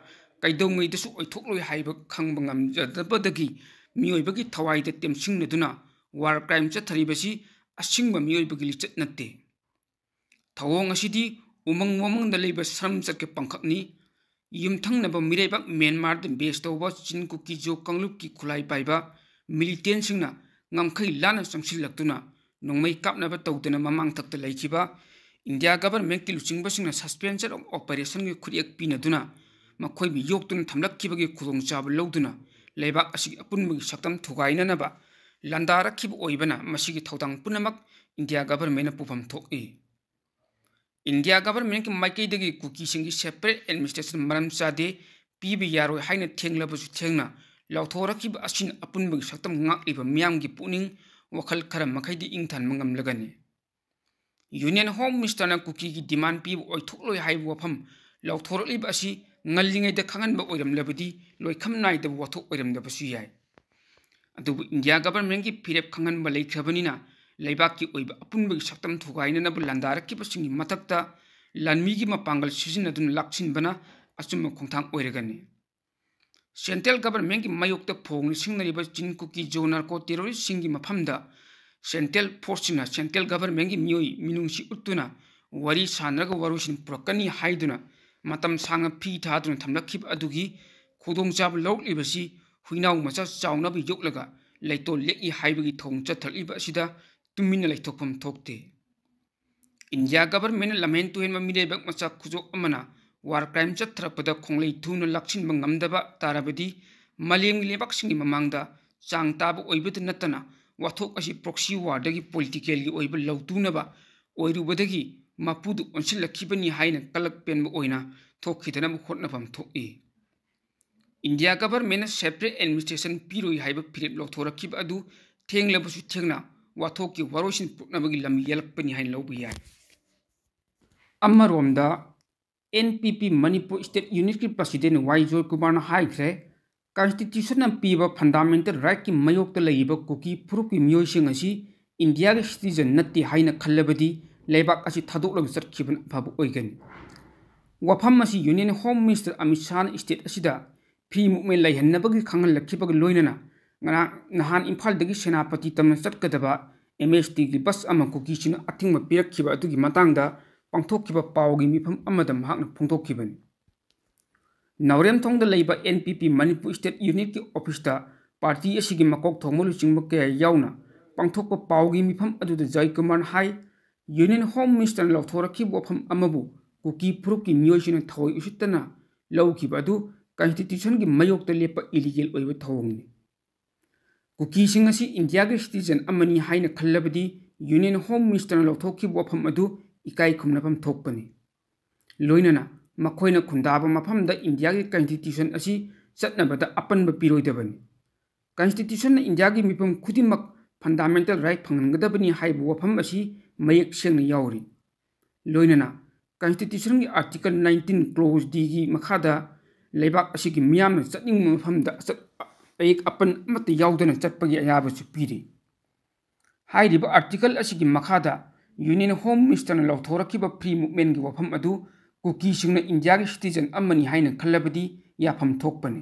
ꯀꯩꯗꯧꯉꯩꯗꯁꯨ ꯑꯣꯏꯊꯣꯛꯂꯣꯏ ꯍꯥꯏꯕ ꯈꯪꯕ ꯉꯝꯖꯗꯕꯗꯒꯤ ꯃꯤꯑꯣꯏꯕꯒꯤ ꯊꯋꯥꯏꯗ ꯇꯦꯝꯁꯤꯡꯅꯗꯨꯅ war crime ꯆꯠꯊꯔꯤꯕꯁꯤ ꯑꯁꯤꯡꯕ ꯃꯤꯑꯣꯏꯕꯒꯤ ꯂꯤꯆꯠ ꯅꯠꯇꯦ꯫ ꯊꯧꯑꯣꯡ ꯑꯁꯤꯗꯤ ꯎꯃꯪ ꯋꯥꯃꯪꯗ ꯂꯩꯕ ꯁꯔꯝꯆꯠꯀꯤ ꯄꯥꯡꯈꯛꯅꯤ꯫ ꯌꯨꯝꯊꯪꯅꯕ ꯃꯤꯔꯩꯕꯥꯛ ꯃ꯭ꯌꯥꯟꯃꯥꯔꯗ base ꯇꯧꯕ ꯆꯤꯟ ꯀꯨꯀꯤ ꯖꯣ ꯀꯥꯡꯂꯨꯞꯀꯤ ꯈꯨꯠꯂꯥꯏ ꯄꯥꯏꯕ militantꯁꯤꯡꯅ ꯉꯝꯈꯩ ꯂꯥꯟꯅ ꯆꯪꯁꯤꯜꯂꯛꯇꯨꯅ ꯅꯣꯡꯃꯩ ꯀꯥꯞꯅꯕ ꯇꯧꯗꯨꯅ ꯃꯃꯥꯡ ꯊꯛꯇ ꯂꯩꯈꯤꯕ ꯏꯟꯗꯤꯌꯥ governmentꯀꯤ ꯂꯨꯆꯤꯡꯕꯁꯤꯡꯅ suspension of operationꯒꯤ ꯈꯨꯠꯌꯦꯛ ꯄꯤꯅꯗꯨꯅ ꯃꯈꯣꯏꯕꯨ ꯌꯣꯛꯇꯨꯅ ꯊꯝꯂꯛꯈꯤꯕꯒꯤ ꯈꯨꯗꯣꯡꯆꯥꯕ ꯂꯧꯗꯨꯅ ꯂꯩꯕꯥꯛ ꯑꯁꯤꯒꯤ ꯑꯄꯨꯟꯕꯒꯤ ꯁꯛꯇꯝ ꯊꯨꯒꯥꯏꯅꯅꯕ ꯂꯥꯟꯗꯥꯔꯛꯈꯤꯕ ꯑꯣꯏꯕꯅ ꯃꯁꯤꯒꯤ ꯊꯧꯗꯥꯡ ꯄꯨꯝꯅꯃꯛ ꯏꯟꯗꯤꯌꯥ governmentꯅ ꯄꯨꯐꯝ ꯊꯣꯛꯏ꯫ ꯏꯟꯗꯤꯌꯥ governmentꯀꯤ ꯃꯥꯏꯀꯩꯗꯒꯤ ꯀꯨꯀꯤꯁꯤꯡꯒꯤ separate administration ꯃꯔꯝ ꯆꯥꯗꯦ, ꯄꯤꯕ ꯌꯥꯔꯣꯏ ꯍꯥꯏꯅ ꯊꯦꯡꯂꯕꯁꯨ ꯊꯦꯡꯅ ꯂꯥꯎꯊꯣꯔꯛꯈꯤꯕ ꯑꯁꯤꯅ ꯑꯄꯨꯟꯕꯒꯤ ꯁꯛꯇꯝ ꯉꯥꯛꯂꯤꯕ ꯃꯤꯌꯥꯝꯒꯤ ꯄꯨꯛꯅꯤꯡ ꯋꯥꯈꯜ ꯈꯔ ꯃꯈꯩꯗꯤ ꯏꯪꯊꯍꯟꯕ ꯉꯝꯂꯒꯅꯤ꯫ Union Home Ministerꯅ ꯀꯨꯀꯤꯒꯤ demand ꯄꯤꯕ ꯑꯣꯏꯊꯣꯛꯂꯣꯏ ꯍꯥꯏꯕ ꯋꯥꯐꯝ ꯂꯥꯎꯊꯣꯔꯛꯂꯤꯕ ꯑꯁꯤ ꯉꯜꯂꯤꯉꯩꯗ ꯈꯪꯍꯟꯕ ꯑꯣꯏꯔꯝꯂꯕꯗꯤ ꯂꯣꯏꯈꯝ ꯅꯥꯏꯗꯕ ꯋꯥꯊꯣꯛ ꯑꯣꯏꯔꯝꯗꯕꯁꯨ ꯌꯥꯏ꯫ ꯑꯗꯨꯕꯨ ꯏꯟꯗꯤꯌꯥ governmentꯀꯤ ꯐꯤꯔꯦꯞ ꯈꯪꯍꯟꯕ ꯂꯩꯈ꯭ꯔꯕꯅꯤꯅ ꯂꯩꯕꯥꯛꯀꯤ ꯑꯣꯏꯕ ꯑꯄꯨꯟꯕꯒꯤ ꯁꯛꯇꯝ ꯊꯨꯒꯥꯏꯅꯅꯕ ꯂꯥꯟꯗꯥꯔꯛꯈꯤꯕꯁꯤꯡꯒꯤ ꯃꯊꯛꯇ ꯂꯥꯟꯃꯤꯒꯤ ꯃꯄꯥꯡꯒꯜ ꯁꯤꯖꯤꯟꯅꯗꯨꯅ ꯂꯥꯛꯁꯤꯟꯕꯅ ꯑꯆꯨꯝꯕ ꯈꯣꯡꯊꯥꯡ ꯑꯣꯏꯔꯒꯅꯤ꯫ Central governmentꯀꯤ ꯃꯥꯌꯣꯛꯇ ꯐꯣꯡꯅ ꯁꯤꯡꯅꯔꯤꯕ ꯆꯤꯟ ꯀꯨꯀꯤ ꯖꯣ narco terroristꯁꯤꯡꯒꯤ ꯃꯐꯝꯗ central forceꯁꯤꯡꯅ central governmentꯀꯤ ꯃꯤꯑꯣꯏ ꯃꯤꯅꯨꯡꯁꯤ ꯎꯠꯇꯨꯅ ꯋꯥꯔꯤ ꯁꯥꯟꯅꯔꯒ ꯋꯥꯔꯣꯏꯁꯤꯟ ꯄꯨꯔꯛꯀꯅꯤ ꯍꯥꯏꯗꯨꯅ ꯃꯇꯝ ꯁꯥꯡꯅ ꯐꯤ ꯊꯥꯗꯨꯅ ꯊꯝꯂꯛꯈꯤꯕ ꯑꯗꯨꯒꯤ ꯈꯨꯗꯣꯡꯆꯥꯕ ꯂꯧꯔꯛꯂꯤꯕꯁꯤ ꯍꯨꯏꯅꯥꯎ ꯃꯆꯥ ꯆꯥꯎꯅꯕ ꯌꯣꯛꯂꯒ ꯂꯩꯇꯣꯜ ꯂꯦꯛꯏ ꯍꯥꯏꯕꯒꯤ ꯊꯧꯑꯣꯡ ꯆꯠꯊꯔꯛꯂꯤꯕ ꯑꯁꯤꯗ ꯇꯨꯃꯤꯟꯅ ꯂꯩꯊꯣꯛꯐꯝ ꯊꯣꯛꯇꯦ꯫ ꯏꯟꯗꯤꯌꯥ governmentꯅ ꯂꯝꯍꯦꯟ ꯇꯨꯍꯦꯟꯕ ꯃꯤꯔꯩꯕꯥꯛ ꯃꯆꯥ ꯈꯨꯖꯣꯞ ꯑꯃꯅ war crime ꯆꯠꯊꯔꯛꯄꯗ ꯈꯣꯡꯂꯩ ꯊꯨꯅ ꯂꯥꯛꯁꯤꯟꯕ ꯉꯝꯗꯕ ꯇꯥꯔꯕꯗꯤ ꯃꯥꯂꯦꯝꯒꯤ ꯂꯩꯕꯥꯛꯁꯤꯡꯒꯤ ꯃꯃꯥꯡꯗ ꯆꯥꯡ ꯇꯥꯕ ꯑꯣꯏꯕꯇ ꯅꯠꯇꯅ ꯋꯥꯊꯣꯛ ꯑꯁꯤ proxy warꯗꯒꯤ politicalꯒꯤ ꯑꯣꯏꯕ ꯂꯧꯇꯨꯅꯕ ꯑꯣꯏꯔꯨꯕꯗꯒꯤ ꯃꯄꯨꯗꯨ ꯑꯣꯟꯁꯤꯜꯂꯛꯈꯤꯕꯅꯤ ꯍꯥꯏꯅ ꯀꯂꯛ ꯄꯦꯟꯕ ꯑꯣꯏꯅ ꯊꯣꯛꯈꯤꯗꯅꯕ ꯍꯣꯠꯅꯐꯝ ꯊꯣꯛꯏ꯫ ꯏꯟꯗꯤꯌꯥ governmentꯅ separate administration ꯄꯤꯔꯣꯏ ꯍꯥꯏꯕ ꯐꯤꯔꯦꯞ ꯂꯧꯊꯣꯔꯛꯈꯤꯕ ꯑꯗꯨ ꯊꯦꯡꯂꯕꯁꯨ ꯊꯦꯡꯅ ꯋꯥꯊꯣꯛꯀꯤ ꯋꯥꯔꯣꯏꯁꯤꯟ ꯄꯨꯔꯛꯅꯕꯒꯤ ꯂꯝꯕꯤ ꯌꯦꯜꯂꯛꯄꯅꯤ ꯍꯥꯏꯅ ꯂꯧꯕ ꯌꯥꯏ꯫ ꯑꯃꯔꯣꯝꯗ NPP Manipur State Unitꯀꯤ president ꯋꯥꯏ ꯖꯣꯏꯀꯨꯃꯥꯔꯅ ꯍꯥꯏꯈ꯭ꯔꯦ, constitutionꯅ ꯄꯤꯕ fundamental rightꯀꯤ ꯃꯥꯌꯣꯛꯇ ꯂꯩꯔꯤꯕ ꯀꯨꯀꯤ ꯐꯨꯔꯨꯞꯀꯤ ꯃꯤꯑꯣꯏꯁꯤꯡ ꯑꯁꯤ ꯏꯟꯗꯤꯌꯥꯒꯤ citizen ꯅꯠꯇꯦ ꯍꯥꯏꯅ ꯈꯜꯂꯕꯗꯤ ꯂꯩꯕꯥꯛ ꯑꯁꯤ ꯊꯥꯗꯣꯛꯂꯒ ꯆꯠꯈꯤꯕꯅ ꯑꯐꯕ ꯑꯣꯏꯒꯅꯤ꯫ ꯋꯥꯐꯝ ꯑꯁꯤ Union Home Minister Amit ꯁꯥꯍꯅ state ꯑꯁꯤꯗ free movement ꯂꯩꯍꯟꯅꯕꯒꯤ ꯈꯪꯍꯜꯂꯛꯈꯤꯕꯒ ꯂꯣꯏꯅꯅ ꯉꯔꯥꯡ ꯅꯍꯥꯟ ꯏꯝꯐꯥꯜꯗꯒꯤ ꯁꯦꯅꯥꯄꯇꯤ ꯇꯝꯅ ꯆꯠꯀꯗꯕ ꯑꯦꯝ ꯑꯦꯁ ꯇꯤꯒꯤ ꯕꯁ ꯑꯃ ꯀꯨꯀꯤꯁꯤꯡꯅ ꯑꯊꯤꯡꯕ ꯄꯤꯔꯛꯈꯤꯕ ꯑꯗꯨꯒꯤ ꯃꯇꯥꯡꯗ ꯄꯥꯡꯊꯣꯛꯈꯤꯕ ꯄꯥꯎꯒꯤ ꯃꯤꯐꯝ ꯑꯃꯗ ꯃꯍꯥꯛꯅ ꯐꯣꯡꯗꯣꯛꯈꯤꯕꯅꯤ꯫ ꯅꯥꯎꯔꯦꯝꯊꯣꯡꯗ ꯂꯩꯕ ꯑꯦꯟ ꯄꯤ ꯄꯤ ꯃꯅꯤꯄꯨꯔ ꯁ꯭ꯇꯦꯠ ꯌꯨꯅꯤꯠꯀꯤ ꯑꯣꯐꯤꯁꯇ ꯄꯥꯔꯇꯤ ꯑꯁꯤꯒꯤ ꯃꯀꯣꯛ ꯊꯣꯡꯕ ꯂꯨꯆꯤꯡꯕ ꯀꯌꯥ ꯌꯥꯎꯅ ꯄꯥꯡꯊꯣꯛꯄ ꯄꯥꯎꯒꯤ ꯃꯤꯐꯝ ꯑꯗꯨꯗ ꯖꯣꯏꯀꯨꯃꯥꯔꯅ ꯍꯥꯏ, ꯌꯨꯅꯤꯌꯟ ꯍꯣꯝ ꯃꯤꯅꯤꯁꯇꯔꯅ ꯂꯧꯊꯣꯔꯛꯈꯤꯕ ꯋꯥꯐꯝ ꯑꯃꯕꯨ ꯀꯨꯀꯤ ꯐꯨꯔꯨꯞꯀꯤ ꯃꯤꯑꯣꯏꯁꯤꯡꯅ ꯊꯑꯣꯏ ꯎꯁꯤꯠꯇꯅ ꯂꯧꯈꯤꯕ ꯑꯗꯨ ꯀꯟꯁꯇꯤꯇ꯭ꯌꯨꯁꯟꯒꯤ ꯃꯥꯌꯣꯛꯇ ꯂꯦꯞꯄ ꯏꯂꯤꯒꯦꯜ ꯑꯣꯏꯕ ꯊꯧꯑꯣꯡꯅꯤ꯫ ꯀꯨꯀꯤꯁꯤꯡ ꯑꯁꯤ ꯏꯟꯗꯤꯌꯥꯒꯤ ꯁꯤꯇꯤꯖꯟ ꯑꯃꯅꯤ ꯍꯥꯏꯅ ꯈꯜꯂꯕꯗꯤ ꯌꯨꯅꯤꯌꯟ ꯍꯣꯝ ꯃꯤꯅꯤꯁꯇꯔꯅ ꯂꯧꯊꯣꯛꯈꯤꯕ ꯋꯥꯐꯝ ꯑꯗꯨ ꯏꯀꯥꯏ ꯈꯨꯝꯅꯐꯝ ꯊꯣꯛꯄꯅꯤ꯫ ꯂꯣꯏꯅꯅ ꯃꯈꯣꯏꯅ ꯈꯨꯟꯗꯥꯕ ꯃꯐꯝꯗ ꯏꯟꯗꯤꯌꯥꯒꯤ ꯀꯟꯁꯇꯤꯇ꯭ꯌꯨꯁꯟ ꯑꯁꯤ ꯆꯠꯅꯕꯗ ꯑꯄꯟꯕ ꯄꯤꯔꯣꯏꯗꯕꯅꯤ꯫ ꯀꯟꯁꯇꯤꯇ꯭ꯌꯨꯁꯟꯅ ꯏꯟꯗꯤꯌꯥꯒꯤ ꯃꯤꯄꯨꯝ ꯈꯨꯗꯤꯡꯃꯛ ꯐꯟꯗꯥꯃꯦꯟꯇꯦꯜ ꯔꯥꯏꯠ ꯐꯪꯍꯟꯒꯗꯕꯅꯤ ꯍꯥꯏꯕ ꯋꯥꯐꯝ ꯑꯁꯤ ꯃꯌꯦꯛ ꯁꯦꯡꯅ ꯌꯥꯎꯔꯤ꯫ ꯂꯣꯏꯅꯅ ꯀꯟꯁꯇꯤꯇ꯭ꯌꯨꯁꯟꯒꯤ ꯑꯥꯔꯇꯤꯀꯜ ꯅꯥꯏꯟꯇꯤꯟ ꯀ꯭ꯂꯣꯖ ꯗꯤꯒꯤ ꯃꯈꯥꯗ ꯂꯩꯕꯥꯛ ꯑꯁꯤꯒꯤ ꯃꯤꯌꯥꯝꯅ ꯆꯠꯅꯤꯡꯕ ꯃꯐꯝꯗ ꯑꯆꯠ-, ꯑꯌꯦꯛ ꯑꯄꯟ ꯑꯃꯠꯇ ꯌꯥꯎꯗꯅ ꯆꯠꯄꯒꯤ ꯑꯌꯥꯕꯁꯨ ꯄꯤꯔꯤ꯫ ꯍꯥꯏꯔꯤꯕ ꯑꯥꯔꯇꯤꯀꯜ ꯑꯁꯤꯒꯤ ꯃꯈꯥꯗ ꯌꯨꯅꯤꯌꯟ ꯍꯣꯝ ꯃꯤꯅꯤꯁꯇꯔꯅ ꯂꯧꯊꯣꯔꯛꯈꯤꯕ ꯐ꯭ꯔꯤ ꯃꯨꯚꯃꯦꯟꯒꯤ ꯋꯥꯐꯝ ꯑꯗꯨ ꯀꯨꯀꯤꯁꯤꯡꯅ ꯏꯟꯗꯤꯌꯥꯒꯤ ꯁꯤꯇꯤꯖꯟ ꯑꯃꯅꯤ ꯍꯥꯏꯅ ꯈꯜꯂꯕꯗꯤ ꯌꯥꯐꯝ ꯊꯣꯛꯄꯅꯤ꯫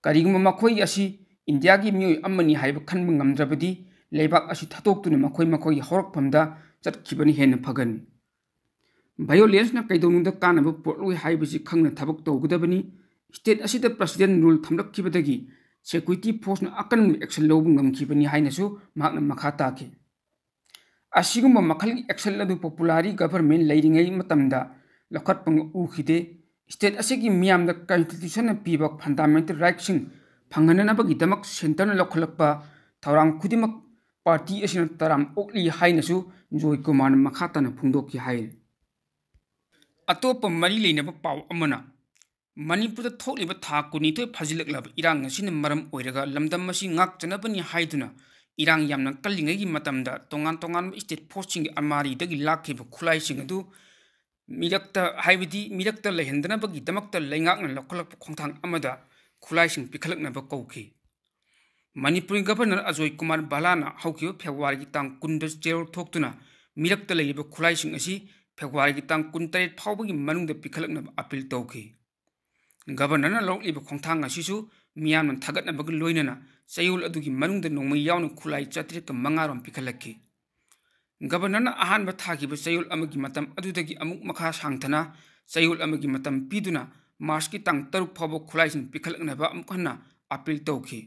ꯀꯔꯤꯒꯨꯝꯕ ꯃꯈꯣꯏ ꯑꯁꯤ ꯏꯟꯗꯤꯌꯥꯒꯤ ꯃꯤꯑꯣꯏ ꯑꯃꯅꯤ ꯍꯥꯏꯕ ꯈꯟꯕ ꯉꯝꯗ꯭ꯔꯕꯗꯤ ꯂꯩꯕꯥꯛ ꯑꯁꯤ ꯊꯥꯗꯣꯛꯇꯨꯅ ꯃꯈꯣꯏ ꯃꯈꯣꯏꯒꯤ ꯍꯧꯔꯛꯐꯝꯗ ꯆꯠꯈꯤꯕꯅ ꯍꯦꯟꯅ ꯐꯒꯅꯤ꯫ ꯚꯥꯏꯑꯣꯂꯦꯟꯁꯅ ꯀꯩꯗꯧꯅꯨꯡꯗ ꯀꯥꯟꯅꯕ ꯄꯨꯔꯛꯂꯣꯏ ꯍꯥꯏꯕꯁꯤ ꯈꯪꯅ ꯊꯕꯛ ꯇꯧꯒꯗꯕꯅꯤ꯫ ꯁ꯭ꯇꯦꯠ ꯑꯁꯤꯗ ꯄ꯭ꯔꯁꯤꯗꯦꯟ ꯔꯨꯜ ꯊꯝꯂꯛꯈꯤꯕꯗꯒꯤ ꯁꯦꯀ꯭ꯌꯨꯔꯤꯇꯤ ꯐꯣꯔꯁꯅ ꯑꯀꯟꯕ ꯑꯦꯛꯁꯟ ꯂꯧꯕ ꯉꯝꯈꯤꯕꯅꯤ ꯍꯥꯏꯅꯁꯨ ꯃꯍꯥꯛꯅ ꯃꯈꯥ ꯇꯥꯈꯤ꯫ ꯑꯁꯤꯒꯨꯝꯕ ꯃꯈꯜꯒꯤ ꯑꯦꯛꯁꯟ ꯑꯗꯨ ꯄꯣꯄꯨꯂꯥꯔꯤ ꯒꯚꯔꯟꯃꯦꯟ ꯂꯩꯔꯤꯉꯩ ꯃꯇꯝꯗ ꯂꯧꯈꯠꯄ ꯎꯈꯤꯗꯦ꯫ ꯁ꯭ꯇꯦꯠ ꯑꯁꯤꯒꯤ ꯃꯤꯌꯥꯝꯗ ꯀꯟꯁꯇꯤꯇ꯭ꯌꯨꯁꯟꯅ ꯄꯤꯕ ꯐꯟꯗꯥꯃꯦꯟꯇꯦꯜ ꯔꯥꯏꯠꯁꯤꯡ ꯐꯪꯍꯟꯅꯅꯕꯒꯤꯗꯃꯛ ꯁꯦꯟꯇꯔꯅ ꯂꯧꯈꯠꯂꯛꯄ ꯊꯧꯔꯥꯡ ꯈꯨꯗꯤꯡꯃꯛ ꯄꯥꯔꯇꯤ ꯑꯁꯤꯅ ꯇꯔꯥꯝ ꯑꯣꯛꯂꯤ ꯍꯥꯏꯅꯁꯨ ꯖꯣꯏ ꯀꯨꯃꯥꯔꯅ ꯃꯈꯥ ꯇꯥꯅ ꯐꯣꯡꯗꯣꯛꯈꯤ ꯍꯥꯏꯔꯤ꯫ ꯑꯇꯣꯞꯄ ꯃꯔꯤ ꯂꯩꯅꯕ ꯄꯥꯎ ꯑꯃꯅ, ꯃꯅꯤꯄꯨꯔꯗ ꯊꯣꯛꯂꯤꯕ ꯊꯥ ꯀꯨꯟꯅꯤꯊꯣꯏ ꯐꯥꯖꯤꯜꯂꯛꯂꯕ ꯏꯔꯥꯡ ꯑꯁꯤꯅ ꯃꯔꯝ ꯑꯣꯏꯔꯒ ꯂꯝꯗꯝ ꯑꯁꯤ ꯉꯥꯛꯆꯅꯕꯅꯤ ꯍꯥꯏꯗꯨꯅ ꯏꯔꯥꯡ ꯌꯥꯝꯅ ꯀꯜꯂꯤꯉꯩꯒꯤ ꯃꯇꯝꯗ ꯇꯣꯉꯥꯟ ꯇꯣꯉꯥꯟꯕ ꯁ꯭ꯇꯦꯠ ꯐꯣꯔꯁꯁꯤꯡꯒꯤ ꯑꯔꯃꯥꯔꯤꯗꯒꯤ ꯂꯥꯛꯈꯤꯕ ꯈꯨꯠꯂꯥꯏꯁꯤꯡ ꯑꯗꯨ ꯃꯤꯔꯛꯇ, ꯍꯥꯏꯕꯗꯤ ꯃꯤꯔꯛꯇ ꯂꯩꯍꯟꯗꯅꯕꯒꯤꯗꯃꯛꯇ ꯂꯩꯉꯥꯛꯅ ꯂꯧꯈꯠꯂꯛꯄ ꯈꯣꯡꯊꯥꯡ ꯑꯃꯗ ꯈꯨꯠꯂꯥꯏꯁꯤꯡ ꯄꯤꯈꯠꯂꯛꯅꯕ ꯀꯧꯈꯤ꯫ ꯃꯅꯤꯄꯨꯔꯒꯤ ꯒꯚꯔꯅꯔ ꯑꯖꯣꯏ ꯀꯨꯃꯥꯔ ꯚꯥꯂꯥꯅ ꯍꯧꯈꯤꯕ ꯐꯦꯕ꯭ꯔꯨꯋꯥꯔꯤꯒꯤ ꯇꯥꯡ ꯀꯨꯟꯗ ꯆꯦꯔꯣꯜ ꯊꯣꯛꯇꯨꯅ ꯃꯤꯔꯛꯇ ꯂꯩꯔꯤꯕ ꯈꯨꯠꯂꯥꯏꯁꯤꯡ ꯑꯁꯤ ꯐꯦꯕ꯭ꯔꯨꯋꯥꯔꯤꯒꯤ ꯇꯥꯡ ꯀꯨꯟꯇꯔꯦꯠ ꯐꯥꯎꯕꯒꯤ ꯃꯅꯨꯡꯗ ꯄꯤꯈꯠꯂꯛꯅꯕ ꯑꯄꯤꯜ ꯇꯧꯈꯤ꯫ ꯒꯚꯔꯅꯔꯅ ꯂꯧꯔꯛꯂꯤꯕ ꯈꯣꯡꯊꯥꯡ ꯑꯁꯤꯁꯨ ꯃꯤꯌꯥꯝꯅ ꯊꯥꯒꯠꯅꯕꯒ ꯂꯣꯏꯅꯅ ꯆꯌꯣꯜ ꯑꯗꯨꯒꯤ ꯃꯅꯨꯡꯗ ꯅꯣꯡꯃꯩ ꯌꯥꯎꯅ ꯈꯨꯠꯂꯥꯏ ꯆꯥꯇ꯭ꯔꯦꯠꯀ ꯃꯉꯥ ꯔꯣꯝ ꯄꯤꯈꯠꯂꯛꯈꯤ꯫ ꯒꯕꯔꯅꯔꯅ ꯑꯍꯥꯟꯕ ꯊꯥꯈꯤꯕ ꯆꯌꯣꯜ ꯑꯃꯒꯤ ꯃꯇꯝ ꯑꯗꯨꯗꯒꯤ ꯑꯃꯨꯛ ꯃꯈꯥ ꯁꯥꯡꯊꯅ ꯆꯌꯣꯜ ꯑꯃꯒꯤ ꯃꯇꯝ ꯄꯤꯗꯨꯅ ꯃꯥꯔꯆꯀꯤ ꯇꯥꯡ ꯇꯔꯨꯛ ꯐꯥꯎꯕ ꯈꯨꯠꯂꯥꯏꯁꯤꯡ ꯄꯤꯈꯠꯂꯛꯅꯕ ꯑꯃꯨꯛ ꯍꯟꯅ ꯑꯥꯄꯤꯜ ꯇꯧꯈꯤ꯫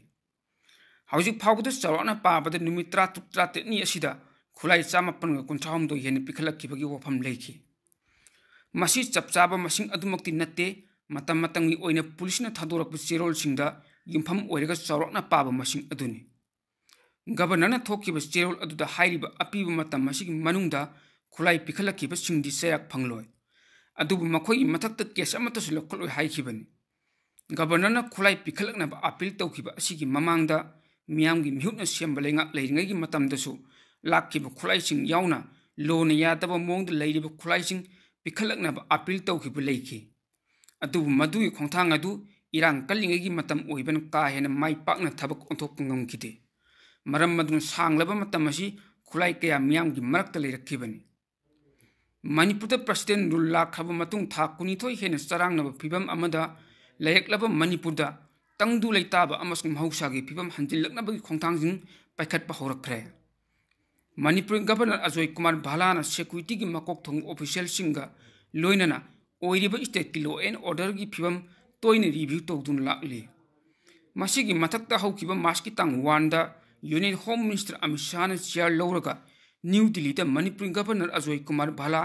ꯍꯧꯖꯤꯛ ꯐꯥꯎꯕꯗ ꯆꯥꯎꯔꯥꯛꯅ ꯄꯥꯕꯗ ꯅꯨꯃꯤꯠ ꯇꯔꯥꯇꯔꯨꯛ ꯇꯔꯥꯇꯔꯦꯠꯅꯤ ꯑꯁꯤꯗ ꯈꯨꯠꯂꯥꯏ ꯆꯥꯃꯥꯄꯟꯒ ꯀꯨꯟꯊ꯭ꯔꯥꯍꯨꯝꯗꯣꯏ ꯍꯦꯟꯅ ꯄꯤꯈꯠꯂꯛꯈꯤꯕꯒꯤ ꯋꯥꯐꯝ ꯂꯩꯈꯤ꯫ ꯃꯁꯤ ꯆꯞ ꯆꯥꯕ ꯃꯁꯤꯡ ꯑꯗꯨꯃꯛꯇꯤ ꯅꯠꯇꯦ, ꯃꯇꯝ ꯃꯇꯝꯒꯤ ꯑꯣꯏꯅ ꯄꯨꯂꯤꯁꯅ ꯊꯥꯗꯣꯔꯛꯄ ꯆꯦꯔꯣꯜꯁꯤꯡꯗ ꯌꯨꯝꯐꯝ ꯑꯣꯏꯔꯒ ꯆꯥꯎꯔꯥꯛꯅ ꯄꯥꯕ ꯃꯁꯤꯡ ꯑꯗꯨꯅꯤ꯫ ꯒꯕꯔꯅꯔꯅ ꯊꯣꯛꯈꯤꯕ ꯆꯦꯔꯣꯜ ꯑꯗꯨꯗ ꯍꯥꯏꯔꯤꯕ ꯑꯄꯤꯕ ꯃꯇꯝ ꯑꯁꯤꯒꯤ ꯃꯅꯨꯡꯗ ꯈꯨꯠꯂꯥꯏ ꯄꯤꯈꯠꯂꯛꯈꯤꯕꯁꯤꯡꯗꯤ ꯆꯩꯔꯥꯛ ꯐꯪꯂꯣꯏ꯫ ꯑꯗꯨꯕꯨ ꯃꯈꯣꯏꯒꯤ ꯃꯊꯛꯇ ꯀꯦꯁ ꯑꯃꯠꯇꯁꯨ ꯂꯧꯈꯠꯂꯣꯏ ꯍꯥꯏꯈꯤꯕꯅꯤ꯫ ꯒꯕꯔꯅꯔꯅ ꯈꯨꯠꯂꯥꯏ ꯄꯤꯈꯠꯂꯛꯅꯕ ꯑꯥꯄꯤꯜ ꯇꯧꯈꯤꯕ ꯑꯁꯤꯒꯤ ꯃꯃꯥꯡꯗ ꯃꯤꯌꯥꯝꯒꯤ ꯃꯤꯍꯨꯠꯅ ꯁꯦꯝꯕ ꯂꯩꯉꯥꯛ ꯂꯩꯔꯤꯉꯩꯒꯤ ꯃꯇꯝꯗꯁꯨ ꯂꯥꯛꯈꯤꯕ ꯈꯨꯠꯂꯥꯏꯁꯤꯡ ꯌꯥꯎꯅ ꯂꯣꯅ ꯌꯥꯗꯕ ꯃꯑꯣꯡꯗ ꯂꯩꯔꯤꯕ ꯈꯨꯠꯂꯥꯏꯁꯤꯡ ꯄꯤꯈꯠꯂꯛꯅꯕ ꯑꯥꯄꯤꯜ ꯇꯧꯈꯤꯕ ꯂꯩꯈꯤ꯫ ꯑꯗꯨꯕꯨ ꯃꯗꯨꯒꯤ ꯈꯣꯡꯊꯥꯡ ꯑꯗꯨ ꯏꯔꯥꯡ ꯀꯜꯂꯤꯉꯩꯒꯤ ꯃꯇꯝ ꯑꯣꯏꯕꯅ ꯀꯥ ꯍꯦꯟꯅ ꯃꯥꯏ ꯄꯥꯛꯅ ꯊꯕꯛ ꯑꯣꯟꯊꯣꯛꯄ ꯉꯝꯈꯤꯗꯦ꯫ ꯃꯔꯝ ꯑꯗꯨꯅ ꯁꯥꯡꯂꯕ ꯃꯇꯝ ꯑꯁꯤ ꯈꯨꯠꯂꯥꯏ ꯀꯌꯥ ꯃꯤꯌꯥꯝꯒꯤ ꯃꯔꯛꯇ ꯂꯩꯔꯛꯈꯤꯕꯅꯤ꯫ ꯃꯅꯤꯄꯨꯔꯗ ꯄ꯭ꯔꯁꯤꯗꯦꯟ ꯔꯨꯜ ꯂꯥꯛꯈ꯭ꯔꯕ ꯃꯇꯨꯡ ꯊꯥ ꯀꯨꯟꯅꯤꯊꯣꯏ ꯍꯦꯟꯅ ꯆꯔꯥꯡꯅꯕ ꯐꯤꯕꯝ ꯑꯃꯗ ꯂꯩꯔꯛꯂꯕ ꯃꯅꯤꯄꯨꯔꯗ ꯇꯪꯗꯨ ꯂꯩꯇꯥꯕ ꯑꯃꯁꯨꯡ ꯃꯍꯧꯁꯥꯒꯤ ꯐꯤꯕꯝ ꯍꯟꯖꯤꯜꯂꯛꯅꯕꯒꯤ ꯈꯣꯡꯊꯥꯡꯁꯤꯡ ꯄꯥꯏꯈꯠꯄ ꯍꯧꯔꯛꯈ꯭ꯔꯦ꯫ ꯃꯅꯤꯄꯨꯔꯒꯤ ꯒꯕꯔꯅꯔ ꯑꯖꯣꯏ ꯀꯨꯃꯥꯔ ꯚꯥꯂꯥꯅ ꯁꯦꯀ꯭ꯌꯨꯔꯤꯇꯤꯒꯤ ꯃꯀꯣꯛ ꯊꯣꯡꯕ ꯑꯣꯐꯤꯁꯤꯌꯦꯜꯁꯤꯡꯒ ꯂꯣꯏꯅꯅ ꯑꯣꯏꯔꯤꯕ ꯁ꯭ꯇꯦꯠꯀꯤ law and orderꯒꯤ ꯐꯤꯕꯝ ꯇꯣꯏꯅ ꯔꯤꯚ꯭ꯌꯨ ꯇꯧꯗꯨꯅ ꯂꯥꯛꯂꯤ꯫ ꯃꯁꯤꯒꯤ ꯃꯊꯛꯇ ꯍꯧꯈꯤꯕ ꯃꯥꯔꯆꯀꯤ ꯇꯥꯡ ꯋꯥꯟꯗ Union Home Minister ꯑꯃꯤꯠ ꯁꯥꯍꯅ ꯆꯤꯌꯥꯔ ꯂꯧꯔꯒ ꯅ꯭ꯌꯨ ꯗꯤꯜꯂꯤꯗ ꯃꯅꯤꯄꯨꯔꯒꯤ governor Ajay Kumar Bhalla,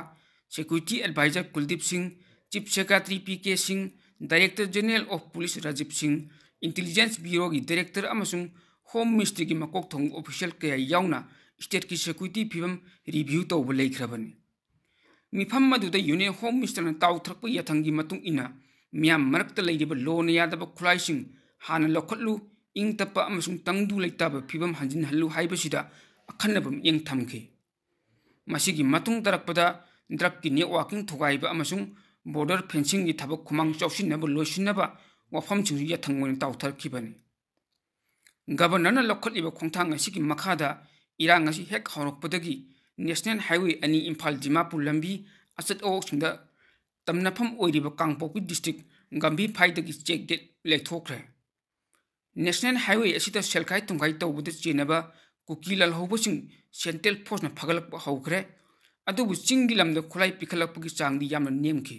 security adviser Kuldeep Singh, chief secretary P K Singh, director general of police Rajiv Singh, intelligence ꯕ꯭ꯌꯨꯔꯣꯒꯤ ꯗꯥꯏꯔꯦꯛꯇꯔ ꯑꯃꯁꯨꯡ ꯍꯣꯝ ꯃꯤꯅꯤꯁꯇ꯭ꯔꯤꯒꯤ ꯃꯀꯣꯛ ꯊꯣꯡꯕ ꯑꯣꯐꯤꯁꯤꯌꯦꯜ ꯀꯌꯥ ꯌꯥꯎꯅ ꯁ꯭ꯇꯦꯠꯀꯤ ꯁꯦꯀ꯭ꯌꯨꯔꯤꯇꯤ ꯐꯤꯕꯝ ꯔꯤꯚ꯭ꯌꯨ ꯇꯧꯕ ꯂꯩꯈ꯭ꯔꯕꯅꯤ꯫ ꯃꯤꯐꯝ ꯑꯗꯨꯗ ꯌꯨꯅꯤꯌꯟ ꯍꯣꯝ ꯃꯤꯅꯤꯁꯇꯔꯅ ꯇꯥꯎꯊꯔꯛꯄ ꯌꯥꯊꯪꯒꯤ ꯃꯇꯨꯡ ꯏꯟꯅ ꯃꯤꯌꯥꯝ ꯃꯔꯛꯇ ꯂꯩꯔꯤꯕ ꯂꯣꯅ ꯌꯥꯗꯕ ꯈꯨꯠꯂꯥꯏꯁꯤꯡ ꯍꯥꯟꯅ ꯂꯧꯈꯠꯂꯨ, ꯏꯪ ꯇꯞꯄ ꯑꯃꯁꯨꯡ ꯇꯪꯗꯨ ꯂꯩꯇꯥꯕ ꯐꯤꯕꯝ ꯍꯟꯖꯤꯟꯍꯜꯂꯨ ꯍꯥꯏꯕꯁꯤꯗ ꯑꯈꯟꯅꯕ ꯃꯤꯠꯌꯦꯡ ꯊꯝꯈꯤ꯫ ꯃꯁꯤꯒꯤ ꯃꯇꯨꯡ ꯇꯥꯔꯛꯄꯗ ꯗ꯭ꯔꯒꯀꯤ ꯅꯦꯠꯋꯥꯔꯀꯤꯡ ꯊꯨꯒꯥꯏꯕ ꯑꯃꯁꯨꯡ ꯕꯣꯔꯗꯔ ꯐꯦꯟꯁꯤꯡꯒꯤ ꯊꯕꯛ ꯈꯨꯃꯥꯡ ꯆꯥꯎꯁꯤꯟꯅꯕ ꯂꯣꯏꯁꯤꯟꯅꯕ ꯋꯥꯐꯝꯁꯤꯡꯁꯨ ꯌꯥꯊꯪ ꯑꯣꯏꯅ ꯇꯥꯎꯊꯔꯛꯈꯤꯕꯅꯤ꯫ ꯒꯕꯔꯅꯔꯅ ꯂꯧꯈꯠꯂꯤꯕ ꯈꯣꯡꯊꯥꯡ ꯑꯁꯤꯒꯤ ꯃꯈꯥꯗ ꯏꯔꯥꯡ ꯑꯁꯤ ꯍꯦꯛ ꯍꯧꯔꯛꯄꯗꯒꯤ ꯅꯦꯁꯅꯦꯜ ꯍꯥꯏꯋꯦ ꯑꯅꯤ ꯏꯝꯐꯥꯜ ꯗꯤꯃꯥꯄꯨꯔ ꯂꯝꯕꯤ ꯑꯆꯠ ꯑꯋꯣꯛꯁꯤꯡꯗ ꯇꯝꯅꯐꯝ ꯑꯣꯏꯔꯤꯕ ꯀꯥꯡꯄꯣꯛꯄꯤ ꯗꯤꯁꯇ꯭ꯔꯤꯛ ꯒꯝꯚꯤꯔ ꯐꯥꯏꯗꯒꯤ ꯆꯦꯛ ꯒꯦꯠ ꯂꯩꯊꯣꯛꯈ꯭ꯔꯦ꯫ ꯅꯦꯁꯅꯦꯜ ꯍꯥꯏꯋꯦ ꯑꯁꯤꯗ ꯁꯦꯜꯈꯥꯏ ꯊꯨꯝꯈꯥꯏ ꯇꯧꯕꯗ ꯆꯦꯟꯅꯕ ꯀꯨꯀꯤ ꯂꯥꯜꯍꯧꯕꯁꯤꯡ ꯁꯦꯟꯇ꯭ꯔꯦꯜ ꯐꯣꯔꯁꯅ ꯐꯒꯠꯂꯛꯄ ꯍꯧꯈ꯭ꯔꯦ꯫ ꯑꯗꯨꯕꯨ ꯆꯤꯡꯒꯤ ꯂꯝꯗ ꯈꯨꯠꯂꯥꯏ ꯄꯤꯈꯠꯂꯛꯄꯒꯤ ꯆꯥꯡꯗꯤ ꯌꯥꯝꯅ ꯅꯦꯝꯈꯤ꯫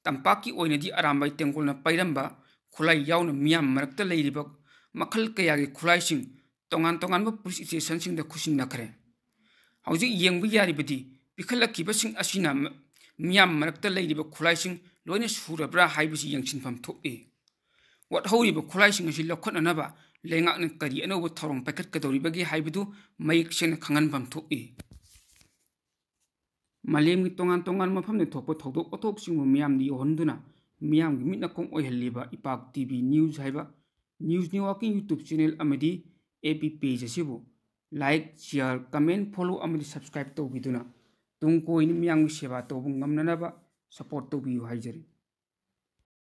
ꯇꯝꯄꯥꯛꯀꯤ ꯑꯣꯏꯅꯗꯤ ꯑꯔꯥꯝꯕꯥꯏ ꯇꯦꯡꯒꯣꯜꯅ ꯄꯥꯏꯔꯝꯕ ꯈꯨꯠꯂꯥꯏ ꯌꯥꯎꯅ ꯃꯤꯌꯥꯝ ꯃꯔꯛꯇ ꯂꯩꯔꯤꯕ ꯃꯈꯜ ꯀꯌꯥꯒꯤ ꯈꯨꯠꯂꯥꯏꯁꯤꯡ ꯇꯣꯉꯥꯟ ꯇꯣꯉꯥꯟꯕ ꯄꯨꯂꯤꯁ ꯁ꯭ꯇꯦꯁꯟꯁꯤꯡꯗ ꯈꯨꯠꯁꯤꯟꯅꯈ꯭ꯔꯦ꯫ ꯍꯧꯖꯤꯛ ꯌꯦꯡꯕ ꯌꯥꯔꯤꯕꯗꯤ ꯄꯤꯈꯠꯂꯛꯈꯤꯕꯁꯤꯡ ꯑꯁꯤꯅ ꯃ-, ꯃꯤꯌꯥꯝ ꯃꯔꯛꯇ ꯂꯩꯔꯤꯕ ꯈꯨꯠꯂꯥꯏꯁꯤꯡ ꯂꯣꯏꯅ ꯁꯨꯔꯕ꯭ꯔꯥ ꯍꯥꯏꯕꯁꯤ ꯌꯦꯡꯁꯤꯟꯐꯝ ꯊꯣꯛꯏ꯫ ꯋꯥꯠꯍꯧꯔꯤꯕ ꯈꯨꯠꯂꯥꯏꯁꯤꯡ ꯑꯁꯤ ꯂꯧꯈꯠꯅꯅꯕ ꯂꯩꯉꯥꯛꯅ ꯀꯔꯤ ꯑꯅꯧꯕ ꯊꯧꯔꯝ ꯄꯥꯏꯈꯠꯀꯗꯧꯔꯤꯕꯒꯦ ꯍꯥꯏꯕꯗꯨ ꯃꯌꯦꯛ ꯁꯦꯡꯅ ꯈꯪꯍꯟꯐꯝ ꯊꯣꯛꯏ꯫ ꯃꯥꯂꯦꯝꯒꯤ ꯇꯣꯉꯥꯟ ꯇꯣꯉꯥꯟꯕ ꯃꯐꯝꯗ ꯊꯣꯛꯄ ꯊꯧꯗꯣꯛ ꯋꯥꯊꯣꯛꯁꯤꯡꯕꯨ ꯃꯤꯌꯥꯝꯗ ꯌꯧꯍꯟꯗꯨꯅ ꯃꯤꯌꯥꯝꯒꯤ ꯃꯤꯠ ꯅꯥꯀꯣꯡ ꯑꯣꯏꯍꯜꯂꯤꯕ ꯏꯄꯥꯛ ꯇꯤ ꯚꯤ ꯅ꯭ꯌꯨꯁ ꯍꯥꯏꯕ ꯅ꯭ꯌꯨꯁ ꯅꯦꯠꯋꯥꯔꯛꯀꯤ YouTube ꯆꯦꯅꯦꯜ ꯑꯃꯗꯤ ꯑꯦꯞ ꯕꯤ ꯄꯦꯖ ꯑꯁꯤꯕꯨ ꯂꯥꯏꯛ, ꯁꯤꯌꯥꯔ, ꯀꯃꯦꯟ, ꯐꯣꯂꯣ ꯑꯃꯗꯤ ꯁꯕꯁꯀ꯭ꯔꯥꯏꯕ ꯇꯧꯕꯤꯗꯨꯅ ꯇꯨꯡ ꯀꯣꯏꯅ ꯃꯤꯌꯥꯝꯒꯤ ꯁꯦꯕꯥ ꯇꯧꯕ ꯉꯝꯅꯅꯕ ꯁꯄꯣꯔꯠ ꯇꯧꯕꯤꯌꯨ ꯍꯥꯏꯖꯔꯤ꯫